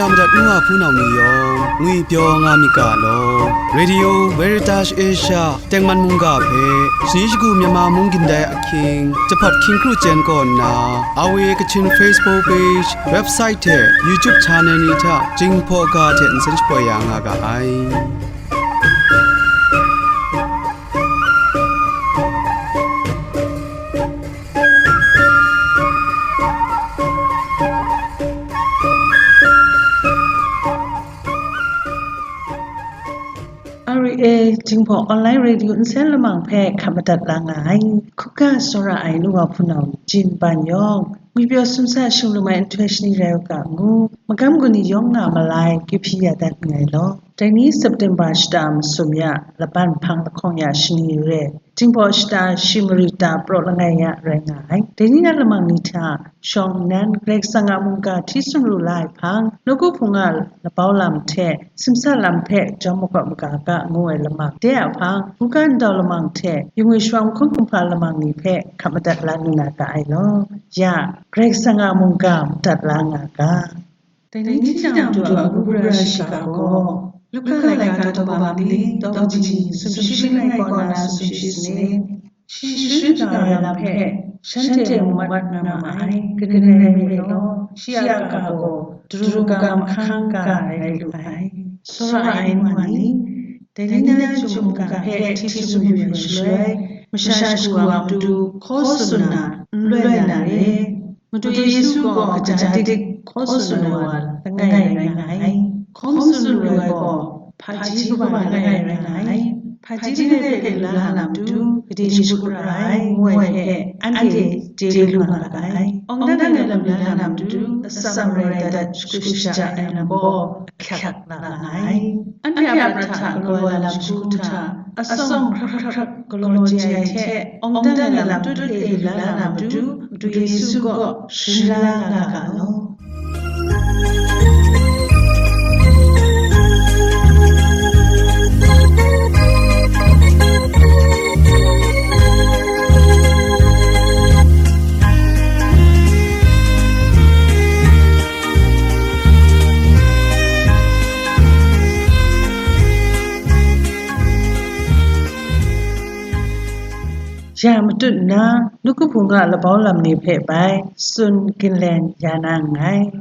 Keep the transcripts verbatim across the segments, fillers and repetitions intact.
Ya madat nu wa hpunau ni yawng ngwipyaw nga myit ga law. Radio Veritas Asia tengman mungga hpe shani shagu Myanmar mung gindai ahkying jahpat hkying kru chyen kaw nna, A W A Kachin Facebook page, website hte YouTube channel ni hta Jinghpaw ga hte nsen shapoi ya nga ga ai. R V A Jinghpaw Online Radio nsen lamang hpe hkap madat la nga ai. Hkuga tsawra ai nu wa hpunau Jin Ban yawng, ngwipyaw sumsa shinglung ai nhtoi shani rai u ga ngu, magam gun ni yawng nga malai, kyu hpyi ya dat nngai law. Dai ni September shata masum ya laban hpang lahkawng ya shani re, Jinghpaw shata shi marit ta praw langai ya rai nga ai. Dai ni na lamang ni hta shawng nnan Karai Kasang a mungga hti sumru la ai hpang, nawku hpung a labau lam hte simsa lam hpe jawm makawp maga ga ngu ai lamang, de a hpang, hkungga ndau lamang hte yu ngwi sharawng hkum kumhpa lamang ni hpe hkap madat la lu na ga ai law. Ya, Karai Kasang a mungga madat la nga ga. Dai ni hti jang madu a gubra shiga gaw, Luka laika daw kaba mali daw kaji sumshi langai kaw na sumshi sanit. Shi sharin shaga ai lam hpe shanhte mu mat na ma ai, kaning rai nme law, shi a ga gaw daru kaga mahkang ga rai lu ai. Tsawra ai nu wa ni, dai ni na chyum ga hpe hti sumru yang shaloi, masha shagu a matu hkaw tsun na n loi na re. Madu Yesu gaw kaja dik hkaw tsun ai wa langai rai nga ai. Hkaw tsun lu ai gaw hpaji kaba langai rai nga ai. Hpaji langai hpe lu la na matu gade shagu ra ai, ngu ai hpe anhte chye lu nga ga ai. Awng dang ai lam lu la na matu atsam marai dat shagu shaja ai lam gaw ahkyak la nga ai. Anhte a prat hta galaw ai lam shagu hta, atsawm hkrak hkrak hkrak galaw chye ai hte, awng dang ai lam tut e lu la na matu, Madu Yesu gaw sharin la nga ga law. Ya matut nna, nawku hpung a labau lam ni hpe bai tsun ginlen ya na nngai.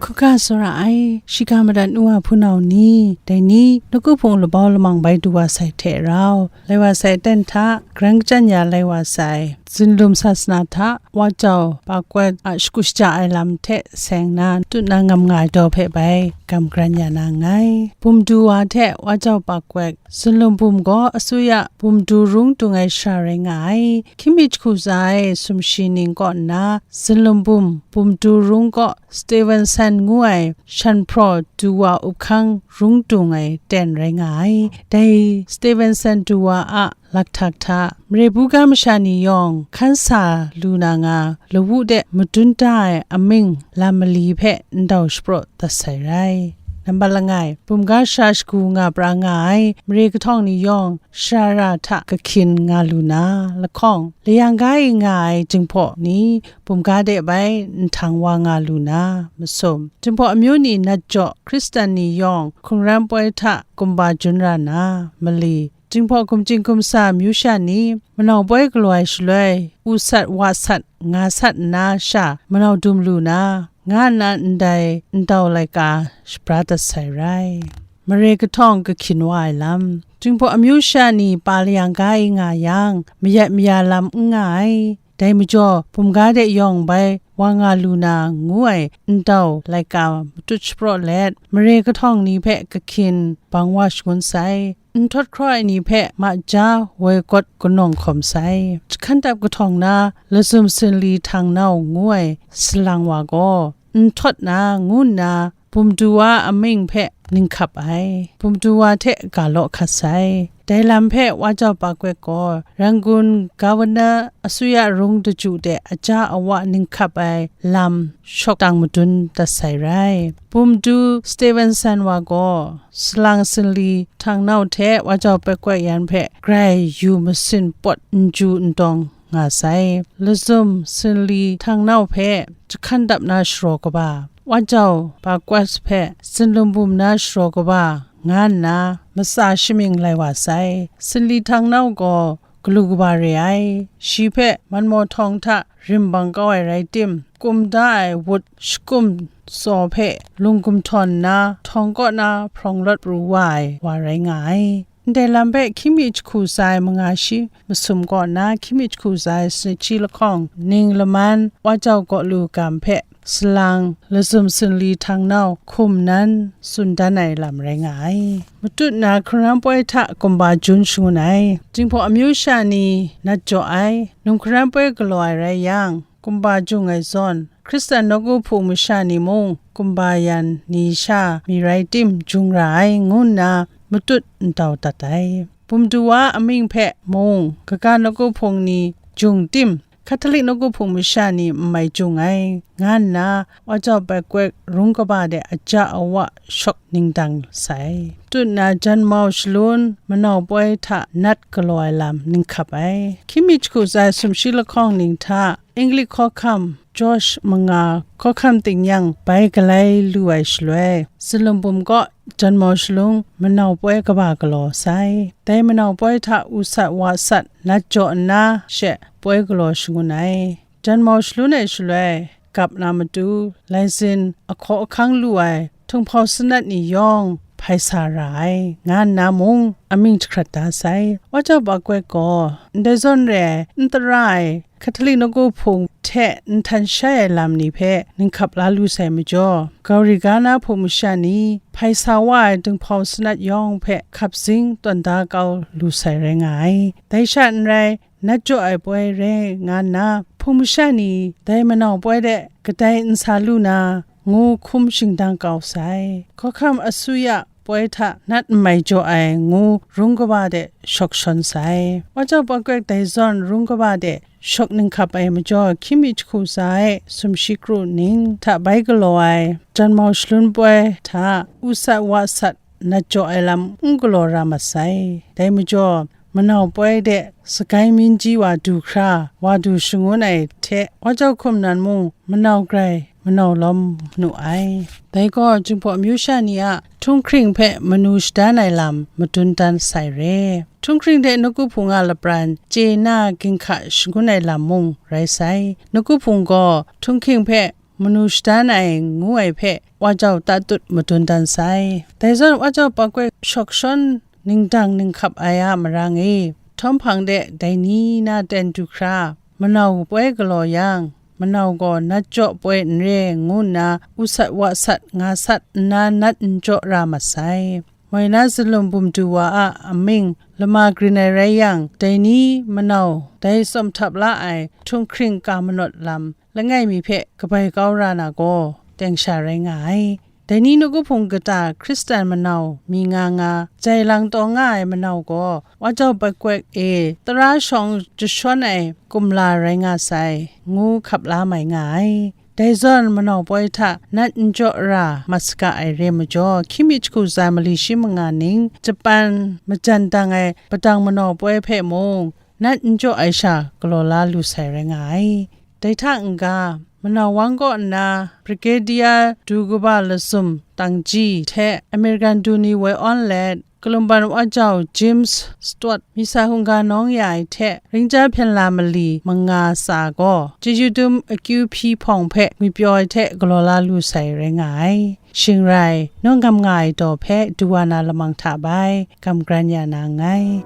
Hkuga tsawra ai, shiga madat nu wa hpunau ni, dai ni, nawku hpung labau lamang bai du wa sai hte rau, lai wa sai aten hta, grang kachyan ya lai wa sai, Zinlum sasana hta, Wa Jau Pakwet a shagu shaja ai lam hte seng na, tut na ngam nga ai daw hpe bai gam garan ya na nngai. Bum du wa hte Wa Jau Pakwet, Zinlum bum gaw asuya bum du rung dung ai sha rai nga ai. Hkying mi jahku tsa ai sumshi ning kaw nna, Zinlum bum, bum du rung kaw Stevenson ngu ai shan hpraw du wa up hkang rung dung ai ten rai nga ai. Dai Stevenson du wa a laktak hta, mare buga masha ni yawng hkan sa lu na nga, lawu de madun da ai aming lam mali hpe ndau shapraw dat sai rai. Nambat langai, bumga sara shagu nga pra nga ai mare kahtawng ni yawng, sara ra hta kahkyin nga lu na, lahkawng, layang ga e nga ai Jinghpaw ni, bumga de bai nhtang wa nga lu na, masum, Jinghpaw amyu ni nat jaw Hkristan ni yawng hkungran poi hta kumba jun ra na, mali, Jinghpaw gumchying gumsa amyu sha ni, manau poi galaw ai shaloi, u sat, wa sat, nga sat nna sha, manau dum lu na, nga nna ndai ndau laika shabra dat sai rai. Mare kahtawng kahkyin wa ai lam. Jinghpaw amyu sha ni pa layang ga e nga yang, mayat maya lam n nga ai. Dai majaw, bumga de yawng bai wa nga lu na ngu ai ndau laika matut shapraw let, mare kahtawng ni hpe kahkyin bang wa shangun sai. Nhtawt hkraw ai ni hpe maja woi gawt kanawng hkawm sai. Jahkan dap kahtawng na, lazum sinli htang nau ngu ai salang wa gaw, nhtawt na ngu nna, bum du wa a amying hpe ninghkap ai, bum du wa hte ga law hkat sai. Dai lam hpe Wa Jau Pakwaek gaw Rangoon Governor Asuya Rung Daju de aja awa ninghkap ai lam shawk tang madun dat sai rai. Bum du Stevenson wa gaw salang sinli htang nau hte Wa Jau Pakwaek yan hpe grai yu masin pawt n ju n dawng nga sai. Lazum sinli htang nau hpe jahkan dap na sharaw kaba, Wa Jau Pakwaek hpe sinlum bum na sharaw kaba, nga nna matsa shamying lai wa sai. Sinli htang nau gaw galu kaba re ai. Shi hpe manmaw htawng hta rimbang kau ai rai tim, kum da ai wut shakum tsaw hpe lung gumhtawn nna htawng kaw na hprawng lawt pru wa ai wa rai nga ai. Ndai lam hpe hkying mi jahku tsa ai manga shi masum kaw nna hkying mi jahku tsa ai sanit shi lahkawng ning laman Wa Jau gaw lu gam hpe salang lazum sinli htang nau hkum nan tsun dan ai lam rai nga ai. Matut na hkaran poi hta kumba jun shangun ai. Jinghpaw amyu sha ni nat jaw ai, num hkaran poi galaw ai rai yang, kumba jung ai zawn, Hkristan nawku hpung masha ni mung kumba yan ni sha mi rai tim jung ra ai, ngu nna matut ntau dat ai. Bum du wa a amying hpe mung, kaga nawku hpung ni jung tim, Hkatolik nawku hpung masha ni n mai jung ai, nga nna Wa Jau Pakwaek rung kaba de aja awa shawk ningdang sai. Tut na janmau shalun manau poi hta nat galaw ai lam ninghkap ai. Hkying mi jahku tsa ai sumshi lahkawng ning hta English hkawhkam George manga hkawhkam ting yang bai galai lu ai shaloi, sinlum bum kaw janmau shalung manau poi kaba galaw sai. Dai manau poi hta u sat wa sat nat jaw nna she poi galaw shangun ai. Janmau shalun ai shaloi, gap na matu, laizin ahkaw ahkang lu ai, htunghpau sanat ni yawng hpai sa ra ai, nga nna mung amying jahkrat da sai. Wa Jau Pakwaek gaw, ndai zawn re ai, n tara ai, Hkatolik nawku hpung hte n htan shai ai lam ni hpe ninghkap la lu sai majaw, Gauri ga na hpung masha ni hpai sa wa ai dinghpau sanat yawng hpe hkap zing tawn da kau lu sai rai nga ai. Dai sha n rai, nat jaw ai poi re nga nna, hpung masha ni dai manau poi de kadai n sa lu na, ngu hkum shingdang kau sai. Hkawhkam asuya poi hta nat n mai jaw ai, ngu rung kaba de shawk shawn sai. Wa Jau Pakwaek dai zawn rung kaba de shawk ninghkap ai majaw, hkying mi jahku tsa ai sumshi kru ning hta bai galaw ai, janmau shalun poi hta u sat wa sat nat jaw ai lam n galaw ra mat sai. Dai majaw, manau poi de sagai minji wa du hkra, wa du shangun ai hte, Wa Jau hkum nan mung manau grai manau lawm nu ai. Dai gaw Jinghpaw amyu sha ni a htunghkring hpe manu shadan ai lam madun dan sai re. Htunghkring hte nawku hpung a lapran chye na ginhka shangun ai lam mung rai sai. Nawku hpung gaw htunghkring hpe manu shadan ai ngu ai hpe Wa Jau tatut madun dan sai. Dai zawn Wa Jau Pakwaek shawk shawn ningdang ninghkap ai a marang e, htawm hpang de dai ni na ten du hkra, manau poi galaw yang, manau gaw nat jaw poi n re ngu nna u sat wa sat nga sat nna nat n jaw ra mat sai. Moi na zalum bum du wa a amying lama grin ai rai yang, dai ni manau dai tsawm htap la ai htunghkring ka manawt lam langai mi hpe kabai kau ra na gaw, teng sha rai nga ai. Dai ni nawku hpung kata Hkristan manau mi nga nga, jai lang taw nga ai manau gaw, Wa Jau Pakwaek e tara shawng jashawn ai kumla rai nga sai, ngu hkap la mai nga ai. Dai zawn manau poi hta nat n jaw ra mat saga ai re majaw, hkying mi jahku tsa ai mali shi manga ning Japan majan dang ai padang manau poi hpe mung, nat n jaw ai sha galaw la lu sai rai nga ai. Dai hta n-ga, manau wang kaw nna, Brigadier du kaba lazum tangji hte American du ni woi awn let, Kalumban Wa Jau James Stewart, Misa hkungga nawng ya ai hte, ringja hpyen la mali manga tsa gaw, chyeju dum akyu hpyi hpawng hpe ngwipyaw ai hte galaw la lu sai rai nga ai. Shing rai, nawng gam nga ai daw hpe du wa na lamang hta bai, gam gran ya na nngai.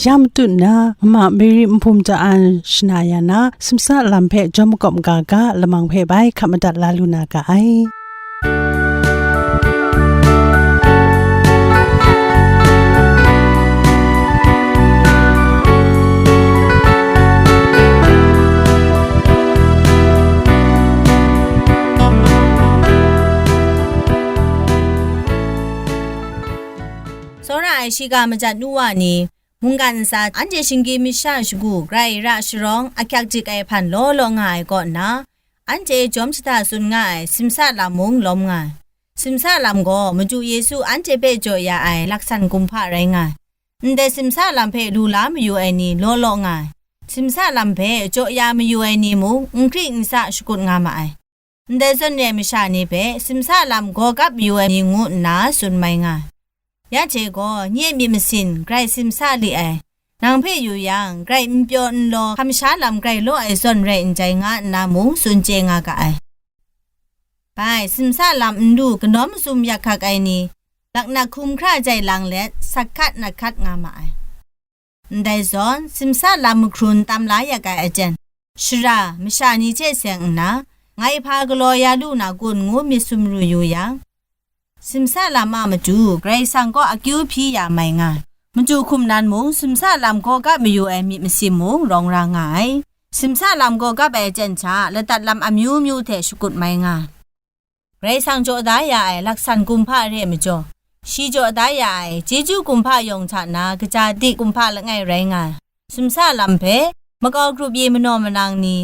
Ya matut nna, Mama Mary Nhpum Ja An shana ya na, simsa lam hpe jawm makawp maga ga, lamang hpe bai hkap madat la lu na ga ai. shiga majat nu wa ni, mungkan ntsa anhte shinggyim masha shagu grai ra sharawng ahkyak dik ai hpan law law nga ai kaw nna, anhte jawm shada tsun nga ai simsa lam mung lawm nga ai. Simsa lam gaw Madu Yesu anhte hpe jaw ya ai laksan kumhpa rai nga ai. Ndai simsa lam hpe lu la mayu ai ni law law nga ai. Simsa lam hpe jaw ya mayu ai ni mung n hkri n sa shakut nga ma ai. Ndai zawn re ai masha ni hpe simsa lam gaw gap mayu ai ni ngu nna tsun mai nga ai. Ya hte gaw, nye myit masin grai simsa li ai, nang hpe yu yang, grai n pyaw n law hkam sha lam grai law ai zawn rai n jai, nga nna mung tsun chye nga ga ai. Bai, simsa lam n lu kanawm masum yak hkak ai ni, laknak hkum hkra jai lang let, sat hkat nat hkat nga ma ai. Ndai zawn, simsa lam mahkrun tam la yak ai aten, shara, masha ni hte seng nna, ngai hpa galaw ya lu na kun ngu myit sumru yu yang, simsa lam a matu Karai Kasang kaw akyu hpyi ya mai nga ai. Madu hkum nan mung simsa lam gaw gap mayu ai myit masin mung rawng ra nga ai. Simsa lam gaw gap ai aten hta ladat lam amyu myu hte shakut mai nga ai. Karai Kasang jaw da ya ai laksan kumhpa re ai majaw, shi jaw da ya ai chyeju kumhpa yawng hta na kaja dik kumhpa langai rai nga ai. Simsa lam hpe, makau grup yi manaw manang ni,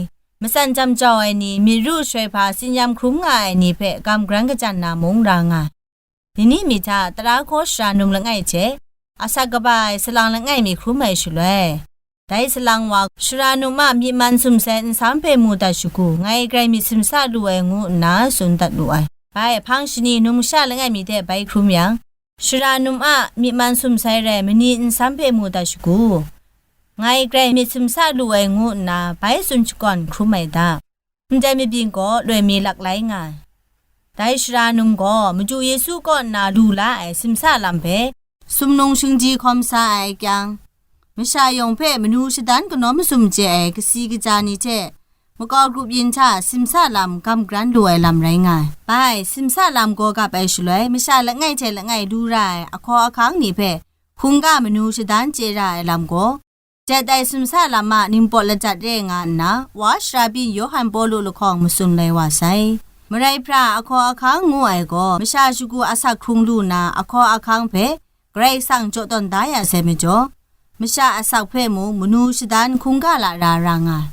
matsan jam jau ai ni, myit ru shaloi hpa tsin-yam hkrum nga ai ni hpe gam garan kajan na mung ra nga ai. Dai ni myit hta tara hkaw sara num langai hte, asak kaba ai salang langai mi hkrum ai shaloi, dai salang wa shara num a myi man sumsai nsam hpe mu dat shagu, ngai grai myit simsa lu ai ngu nna tsun dat lu ai. Bai, hpang shani numsha langai mi hte bai hkrum yang, shara num a myi man sumsai rai mani nsam hpe mu dat shagu, ngai grai myit simsa lu ai ngu nna bai tsun shakawn hkrum ai da. Ndai mabyin gaw loi mi laklai nga ai. Dai shara num gaw Madu Yesu kaw nna lu la ai simsa lam hpe, sumnung shingdi hkawm sa ai kyang, masha yawng hpe manu shadan kanawm masum chye ai kasi kaja ni hte, makau grup yin hta simsa lam gam garan lu ai lam rai nga ai. Bai, simsa lam gaw gap ai shaloi, masha langai hte langai lu ra ai ahkaw ahkang ni hpe hkungga manu shadan chye ra ai lam gaw, jet ai simsa lam a ningpawt lajat re nga nna, wa shara byin Yawhan Pawlu lahkawng matsun lai wa sai. Marai hpra ahkaw ahkang ngu ai gaw, masha shagu asak hkrung lu na ahkaw ahkang hpe Karai Kasang jaw tawn da ya sai majaw, masha asak hpe mung manu shadan hkungga lara ra nga ai.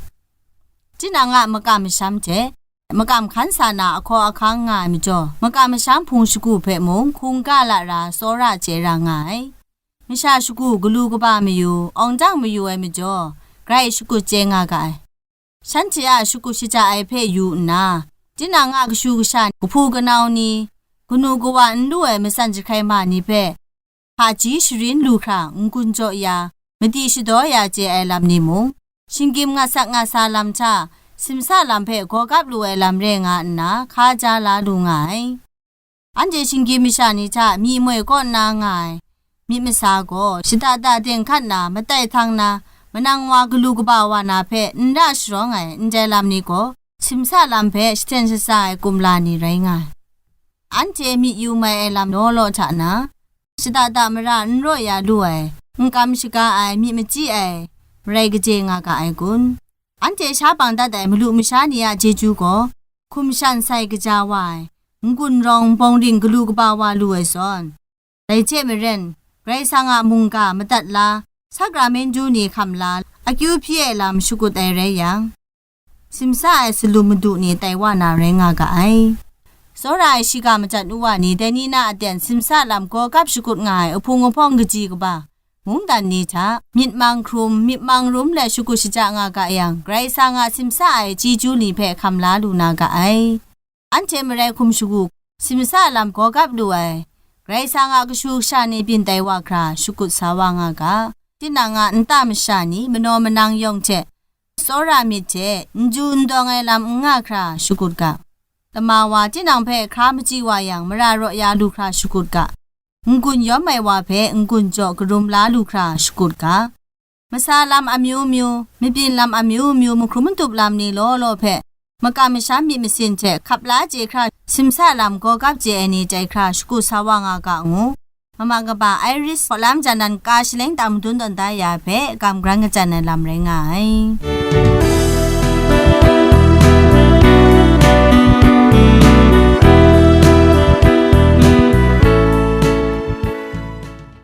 Tinang a makam masham hte, makam hkan sa na ahkaw ahkang nga ai majaw, makam masham hpung shagu hpe mung hkungga lara tsawra chye ra nga ai. Masha shagu galu kaba mayu, awng dang mayu ai majaw, grai shakut chye nga ga ai. Shanhte a shakut shaja ai hpe yu nna, tinang a kashu kasha, kahpu kanau ni, kanu kawa n lu ai matsan jahkrai ma ni hpe, hpaji sharin lu hkra n-gun jaw ya, madi shadaw ya chye ai lam ni mung, shinggyim ngat sak ngat sa lam hta, simsa lam hpe gaw gap lu ai lam re nga nna, hka ja la lu nga ai. Anhte shinggyim masha ni hta myi moi kaw nna nga ai myit masa gaw, shada da deng hkat na, matai htang na, manang wa galu kaba wa na hpe n ra sharawng ai ndai lam ni gaw, simsa lam hpe shaten shatsa ai kumla ni rai nga ai. Anhte myit yu mai ai lam law law hta na, shada da mara n raw ya lu ai, n kam shaga ai, myit machyi ai, marai kaje nga ga ai kun? Anhte sha bang dat ai malu masha ni a chyeju gaw, hkum shan sai kaja wa ai, n-gun rawng bawng ring galu kaba wa lu ai zawn, dai hte maren, Karai Kasang a mungga madat la, sakramentu ni hkam la, akyu hpyi ai lam shakut ai rai yang, simsa ai salum madu ni tai wa na rai nga ga ai. Tsawra ai shiga majat nu wa ni, dai ni na aten simsa lam gaw gap shakut nga ai ahpung ahpawng kaji kaba, mungdan ni hta, myit mang hkrum, myit mang rum let shakut shaja nga ga yang, Karai Kasang a simsa ai chyeju ni hpe hkam la lu na ga ai. Anhte marai hkum shagu, simsa lam gaw gap lu ai, Karai Kasang a kashu kasha ni byin tai wa hkra shakut sa wa nga ga, tinang a nta masha ni manaw manang yawng hte, tsawra myit hte, n ju n dawng ai lam n nga hkra shakut ga. Lama wa tinang hpe hkra machyi wa yang, mara raw ya lu hkra shakut ga. N-gun yawm ai wa hpe n-gun jaw karum la lu hkra shakut ga. Masa lam amyu myu, mabyin lam amyu myu, mahkrum matup lam ni law law hpe, makam masham myit masin hte hkap la chye hkra, simsa lam gaw gap chye ai ni tai hkra shakut sa wa nga ga ngu, mama kaba Iris Hkawlam Janan ka shaleng ta madun tawn da ya hpe, gam garan kajan ai lam rai nga ai.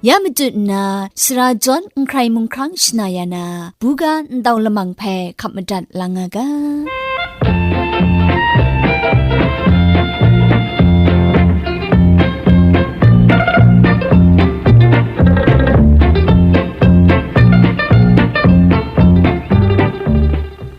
Ya matut nna, sara jawn n hkrai mung hkrang shana ya na, buga ndau lamang hpe hkap madat la nga ga.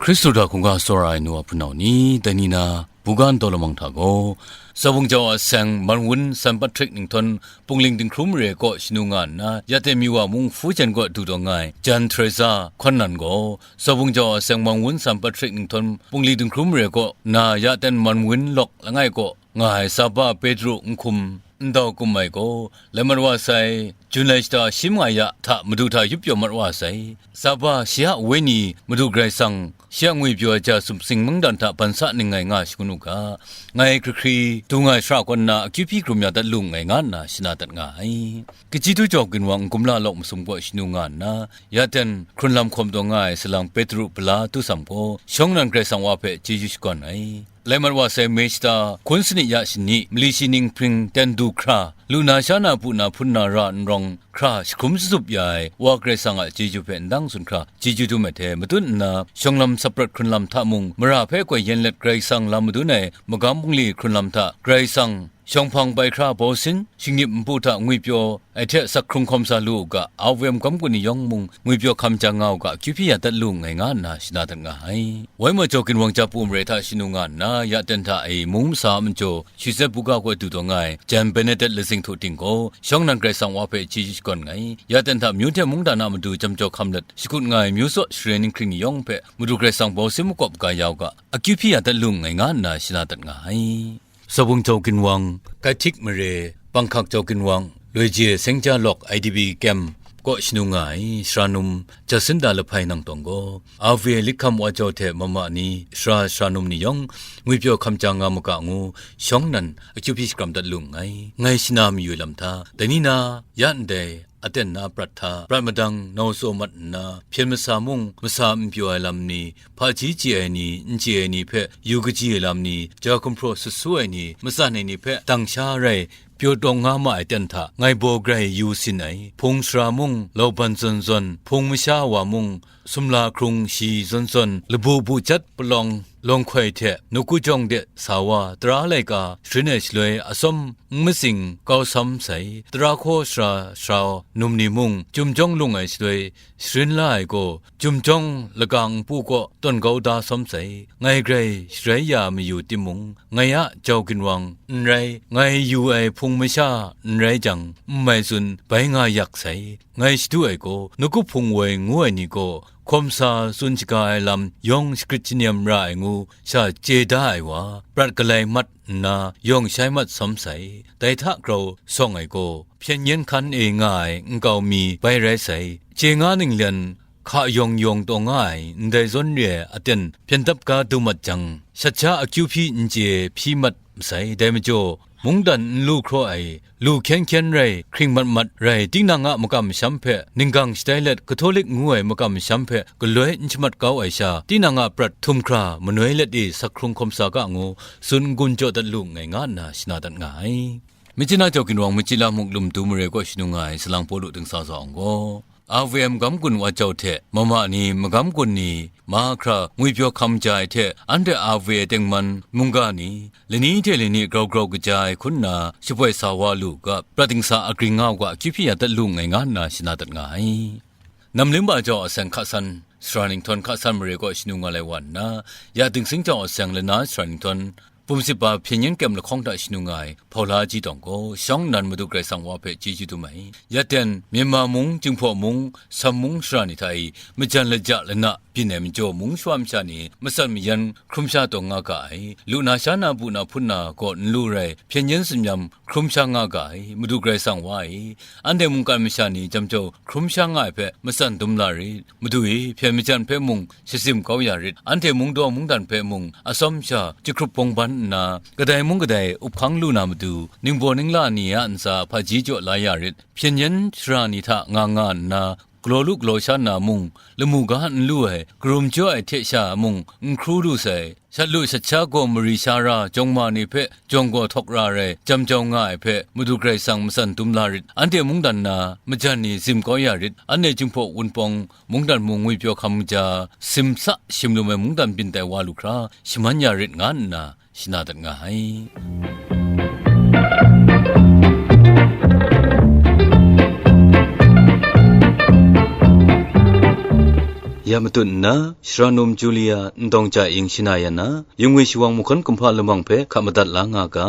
Hkristu hta hkungga tsawra ai nu a hpunau ni, dai ni na, buga ndau lamang hta gaw, Sawbung jau a seng Manwun San Patrik ninghtawn Pungling Dinghkru mare kaw shanu nga nna, ya ten mi wa mung hpu jen kaw du taw nga ai Jan Teresa hkawn nan gaw, Sawbung jau a seng Manwun San Patrik ninghtawn Pungling Dinghkru mare kaw na ya ten Manwun lawk langai kaw nga ai Saba Petru n hkum ndau kum ai gaw, lai mat wa sai, Jun lai shata shi manga ya hta Madu hta yup pyaw mat wa sai. Saba shi a wenyi Madu Karai Kasang, shi a ngwipyaw ai ja sumsing mungdan hta ban sa ning ngai nga shangun u ga, ngai hkri hkri du nga ai shara kaw nna akyu hpyi hkrum ya dat lu nngai nga nna shana dat nga ai. Kaji du jau ginwang n kumla lawk masum kaw shanu nga nna, ya ten hkrunlam hkawm taw nga ai salang Petru pala Tusam gaw, shawng nan Karai Kasang wa hpe chyeju shakawn ai. Lai mat wa sai, Mei shata hkun sanit ya shani, mali shi ning hpring ten du hkra, lu na sha na, bu na hpun na ra n rawng hkra, jahkrum shatup ya ai Wa Karai Kasang a chyeju hpe ndang tsun hkra, chyeju dum ai hte matut nna, shawng lam saprat hkrunlam hta mung, mara hpe koi yen let Karai Kasang lam madun ai magam bungli hkrunlam hta, Karai Kasang shawng hpang bai hkra bau sin, shingnip npu hta ngwipyaw ai hte sak hkrung hkawm sa lu u ga, R V M magam gun ni yawng mung ngwipyaw hkam jang nga u ga, akyu hpyi ya dat lu nngai nga nna shana dat nga ai. Wai majaw ginwang ja pu mare hta shanu nga nna, ya ten hta e mung masa a majaw, Shizet buga kaw du taw nga ai, Jan Benedet lazing htu ting gaw, shawng nan Karai Kasang wa hpe chyeju shakawn nngai. Ya ten hta myu hte mungdan a matu jam jaw hkam let, shakut nga ai myu tsaw share ninghkring ni yawng hpe, Madu Karai Kasang bau sin makawp ga ya u ga, akyu hpyi ya dat lu nngai nga nna shana dat nga ai. Sawbung jau ginwang, Kaihtik mare, Panghkak jau ginwang, Loije Sengja lawk I D P kem kaw shanu nga ai, sara num, Jacinta Lahpai Nangtawng gaw, R V A likham wa jau hte mama ni, sara, sara num ni yawng, ngwipyaw hkam jang nga maga ngu, shawng nan, akyu hpyi shakram dat lu nngai. Ngai shana mayu ai lam hta, dai ni na, ya ndai, aten na prat hta, prat madang nau tsaw mat nna, hpyen masa mung, masa n pyaw ai lam ni, hpaji chye ai ni, n chye ai ni hpe yu kaji ai lam ni, ja gumhpraw sut su ai ni, matsan ai ni hpe dang sha rai pyaw tawng nga ma ai ten hta, ngai baw grai yu sin ai. Hpung sara mung, lauban zawn zawn, hpung masha wa mung, sumla hkrung shi zawn zawn, labu bu jat palawng lawng hkoi hte, nawku jawng de sa wa, tara laika sharin ai shaloi atsawm n matsing kau sam sai. Tara hkaw sara sara num ni mung, chyum jawng lung ai shaloi sharin la ai gaw, chyum jawng laka npu kaw tawn kau da sawm sai. Ngai grai sharai ya mayu timung, ngai a jau ginwang n rai, ngai yu ai hpung masha n rai jang, n mai tsun bai nga yak sai. Ngai shadu ai gaw, nawku hpung woi ngu ai ni gaw, hkawm sa tsun shaga ai lam yawng shagrit shanem ra ai ngu sha chye da ai wa, prat galai mat nna yawng shai mat sawm sai. Dai hta grau sawng ai gaw, hpyen yen hkan e nga ai nkau mi bai rai sai. Chye nga ninglen hka yawng yawng taw nga ai ndai zawn re ai aten hpyen dap ga du mat jang, shat sha akyu hpyi n chye hpyi mat masai. Dai majaw, mungdan n lu hkraw ai, lu hkyen hkyen rai, hkring mat mat rai, tinang a makam masham hpe ninggang shatai let, Katolik ngu ai makam masham hpe galoi n shamat kau ai sha, tinang a prat htum hkra manoi let e sak hkrung hkawm sa ga ngu, tsun n-gun jaw dat lu nngai nga nna shana dat nga ai. Machyin a jau ginwang, Machyin a muk lum du mare kaw shanu nga ai salang Pawlu dingsa zawn gaw, R V M magam gun wa jau hte mama ni, magam gun ni, mahkra ngwipyaw hkam ja ai hte, anhte R V A tengman mungga ni, lani hte lani grau grau kaja ai hku nna shapoi sa wa lu u ga, prat dingsa agring nga u ga, akyu hpyi ya dat lu nngai nga nna shana dat nga ai. Namlimba jau a seng hka san, sara ninghtawn hka san mare kaw shanu nga lai wa nna, ya Dingsing jau a seng lana sara ninghtawn, Pum sitba hpyen yen kyem lahkawng hta shanu nga ai Hpaula Ji Tawng gaw, shawng nnan Madu Karai Kasang wa hpe chyeju dum ai. Ya ten, Myanmar mung, Jinghpaw mung, Sam mung sara ni hta e, majan laja lana byin ai majaw, mung shawa masha ni matsan mayan hkrum sha taw nga ga ai. Lu na sha na, bu na hpun na kaw n lu rai, hpyen yen tsun-yam hkrum sha nga ga ai. Madu Karai Kasang wa e, anhte mungkan masha ni jam jau hkrum sha nga ai hpe matsan dum la rit. Madu e, hpyen majan hpe mung shasim kau ya rit. Anhte mungdaw mungdan hpe mung atsawm sha jahkrup bawng ban nna, kadai mung kadai up hkang lu na matu, ningbaw ningla ni a ntsa hpaji jaw la ya rit. Hpyen yen sara ni hta nga nga nna, galaw lu galaw sha nna mung, lamu ga n lu ai, karum jaw ai hte sha mung n hkru lu sai. Shat lu shat sha gaw mari sha ra, jawng ma ni hpe jawng gaw htawk ra rai, jam jau nga ai hpe, Madu Karai Kasang matsan dum la rit. Anhte mungdan na majan ni zim kau ya rit. Anhte Jinghpaw Wunpawng mungdan mung ngwipyaw hkam kaja, simsa shimlum ai mungdan byin tai wa lu hkra, shaman ya rit, nga nna shana dat nga ai. Ya matut nna, Shara Num Julia Ndawng Ja Ing shana yan na, Yungwi Shawang mahkawn kumhpa lamang hpe hka madat la nga ga.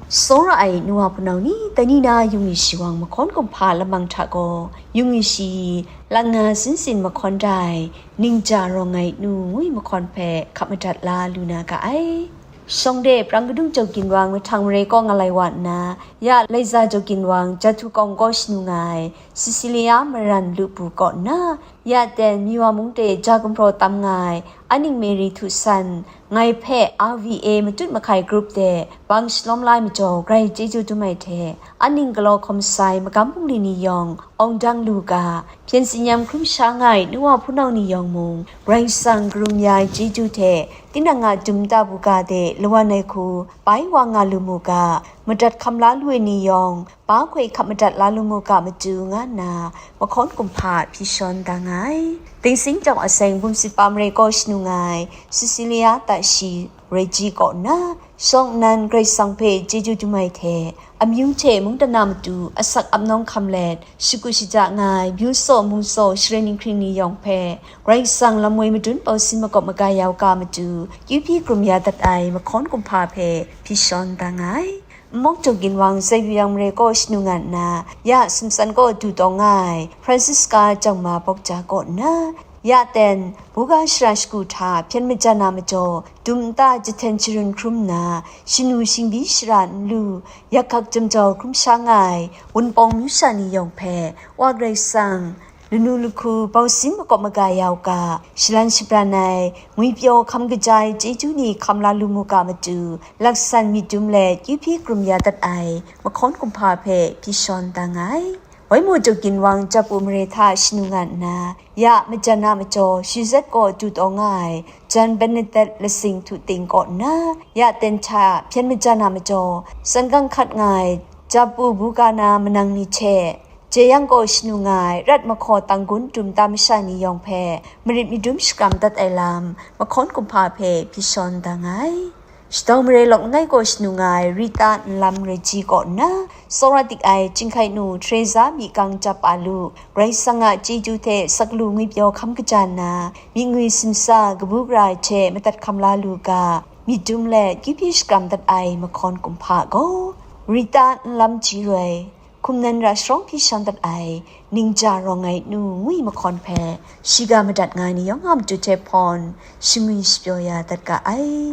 Tsawra ai nu wa hpunau ni, dai ni na Yungwi Shawang mahkawn kumhpa lamang hta gaw, Yungwi Shayi, Langa Sinsin mahkawn da ai, Ningja Rawng Ai Nu ngwi mahkawn hpe hka madat la lu na ga ai. Shawng de Prang Kadung Jau Ginwang mahtang mare kaw nga lai wa nna, ya Laiza Jau Ginwang Jahtu Kawng kaw shanu nga ai, Cecilia Maran Lupu kaw nna, ya ten Miwa mung de ja gumhpraw tam nga ai, Aning Mary Htu San, ngai hpe R V A matut mahkai grup de bang shalawm la ai majaw, grai chyeju dum ai hte, aning galaw hkawm sai magam bungli ni yawng awng dang lu ga, hpyen tsin-yam hkrum sha nga ai nu wa hpunau ni yawng mung, Karai Kasang karum ya ai chyeju hte, tinang a dum nta buga de lawan ai hku bai wa nga lu mu ga, madat hkam la lu ai ni yawng, ba hkoi hkap madat la lu mu ga matu, nga nna mahkawn kumhpa hpyi shawn da nga ai. Dingsing Chyawm Aseng bum sit pa mare kaw shanu nga ai, Cecilia Tashi Reji kaw nna, shawng nnan Karai Kasang hpe chyeju dum ai hte, amyu hte mungdan na matu asak ap nawng hkam let, shagu shaja nga ai, byu saw, mung saw, share ninghkring ni yawng hpe, Karai Kasang lam woi madun pau sin makawp maga ya u ga matu, kyu hpyi krum ya dat ai mahkawn kumhpa hpe hpyi shawn da nga ai. Nmawk Jau Ginwang Zayu Yang Mare kaw shanu nga nna, ya Simsan kaw du taw nga ai, Francisca Jangma Bawk Ja kaw nna, ya ten, buga shara shagu hta hpyen majan na majaw, dum nta jahten sharun hkrum nna, shanu shingbyi shara n lu, yak hkak jam jau hkrum sha nga ai, Wunpawng myu sha ni yawng hpe, Wa Karai Kasang, lanu lahku bau sin makawp maga ya u ga, shalan shabran ai, ngwipyaw hkam kaja ai chyeju ni hkam la lu mu ga matu, laksan myit dum let kyu hpyi krum ya dat ai mahkawn kumhpa hpe hpyi shawn da nga ai. Waimu Jau Ginwang Japu mare hta shanu nga nna, ya majan na majaw, Shizet kaw du taw nga ai, Jan Benedet Lasing Htu Ting kaw nna, ya ten hta hpyen majan na majaw, san gang hkat nga ai, Japu buga na manang ni hte, Jeyang kaw shanu nga ai Rat Mahkaw Tanggun dum ta masha ni yawng hpe marit madum shakram dat ai lam, mahkawn kumhpa hpe hpyi shawn da nga ai. Shadau mare lawk langai kaw shanu nga ai Rita Nlam Reji kaw nna, tsawra dik ai Chyinghkai nu Teresa Mikang Jap A Lu, Karai Kasang a chyeju hte saklaw ngwipyaw hkam kaja nna, myit ngwi simsa kabu gara ai hte madat hkam la lu ga, myit dum let kyu hpyi shakram dat ai mahkawn kumhpa gaw, Rita Nlam Ji Roi, hkum nan ra sharawng hpyi shawn dat ai, Ningja Rawng Ai Nu ngwi mahkawn hpe, shiga madat nga ai ni yawng a matu hte hpawn, shingwi shapyaw ya dat ga ai.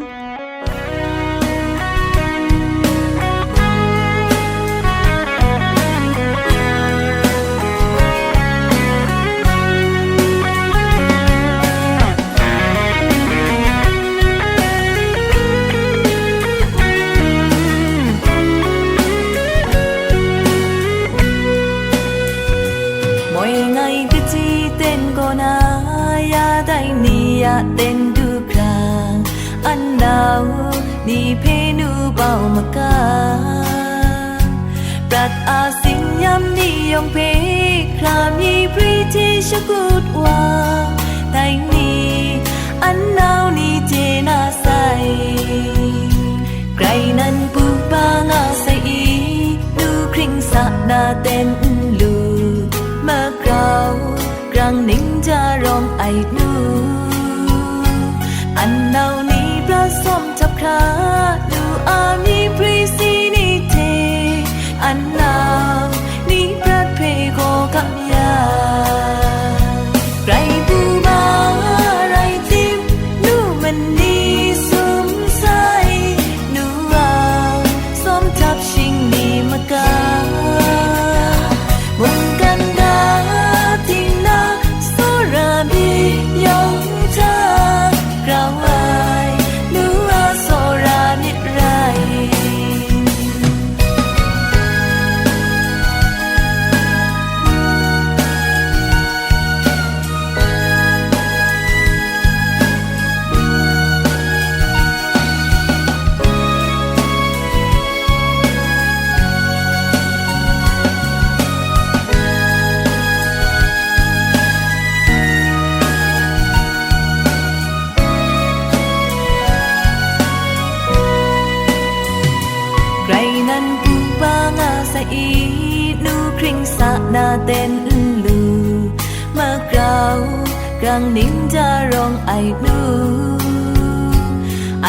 Moi ngai kaji ten kaw na, ya dai ni ya ten du hkra, an nau ni hpe nu bau maga. Prat a tsin-yam ni yawng hpe hkra mi pri hte shakut wa, dai ni an nau ni hte na sai. Grai nan pu pa nga sai i, nu hkring sa na ten n lu, magrau grang ning ja rawng ai nu. An nau ni prat sawm htap hkra, nu a mi pri si ni hte, an nau ni prat hpe gaw kam ya. Grai bu ma rai tim, nu mani sum sai. I nu hkring sa na ten n lu, magrau grang ning ja rawng ai nu,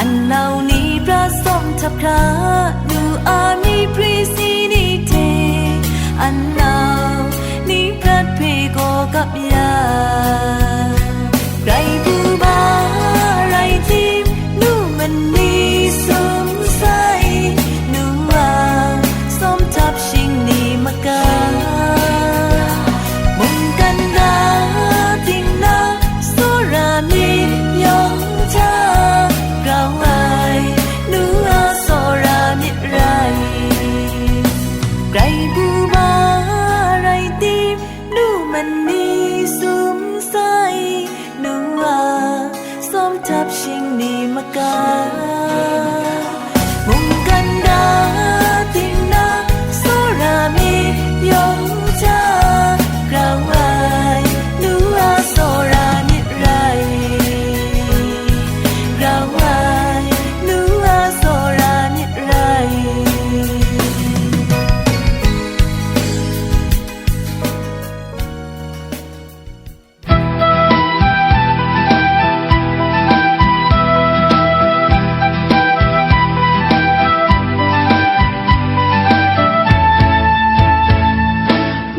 anau ni pra sawm htap hkra, nu a myi pri si ni hte, anau ni prat hpe gaw kap ya. Grai bu ma rai tim, nu mani sum sai, nu a sawm htap shing ni maka, mungkan ga ting na, tsawra myit yawng hta, grau ai nu a tsawra myit rai. Grai bu ma rai tim, nu mani sum sai, nu a sawm htap shing ni maka, mungkan ga ting na, tsawra myit yawng hta, grau ai nu a tsawra myit rai, grau ai nu a tsawra myit rai.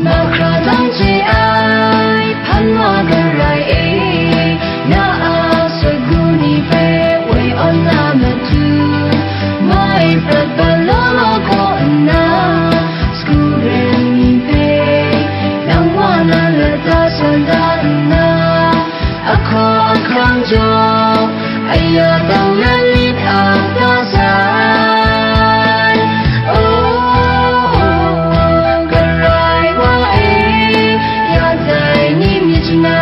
Mahkra dang chye ai hpan wa garai e, na a sagu ni hpe woi awn na matu, mai prat balaw law kaw nna, sagu ren ni hpe nang wa na lata san da nna, ahkaw ahkrang jaw, aya tau yan myit a ta sai. O, Karai wa e, ya dai ni myit jana,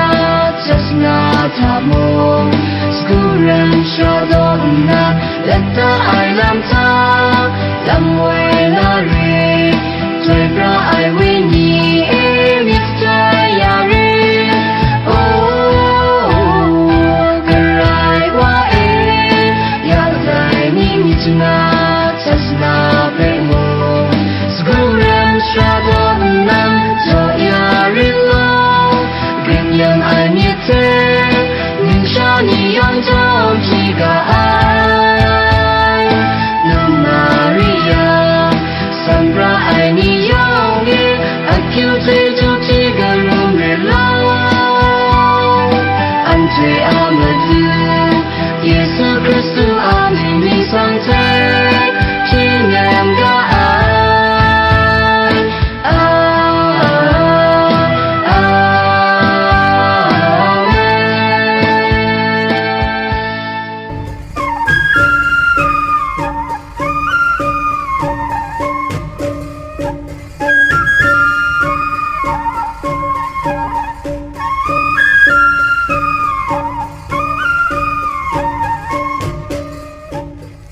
sasana hta mung, sagu ren shara daw nna, lata ai lam hta, lam woi la re. Chyoi pra ai Wenyi e, myit jai ya re. O, Karai wa e, ya dai ni myit jana, sasana hpe mung, sagu ren shara daw nna, jaw ya rit law, grin yang ai myit hte, numsha ni yawng jaw hkyi ga ai. Nu Maria, san pra ai ni yawng e, akyu chyeju hti garum rit law, anhte a Madu, Yesu Hkristu a mying ningsang hte hpyi nem ga ai. Amen.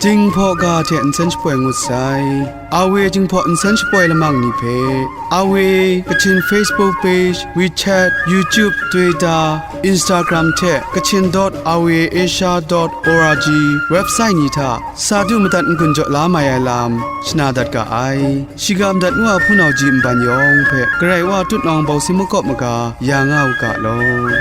Jinghpaw ga hte nsen shapoi ngut sai. Awe Jinghpaw nsen shapoi lamang ni hpe, Awe Kachin Facebook page, WeChat, YouTube, Twitter, Instagram hte Kachin dot awe asia dot org website ni hta sa du madat n-gun jaw la mai ai lam shana dat ga ai. Shiga madat ngu a hpunau ji nban yawng hpe Karai Wa tutnawng bawsi makawp maga ya nga u ga law.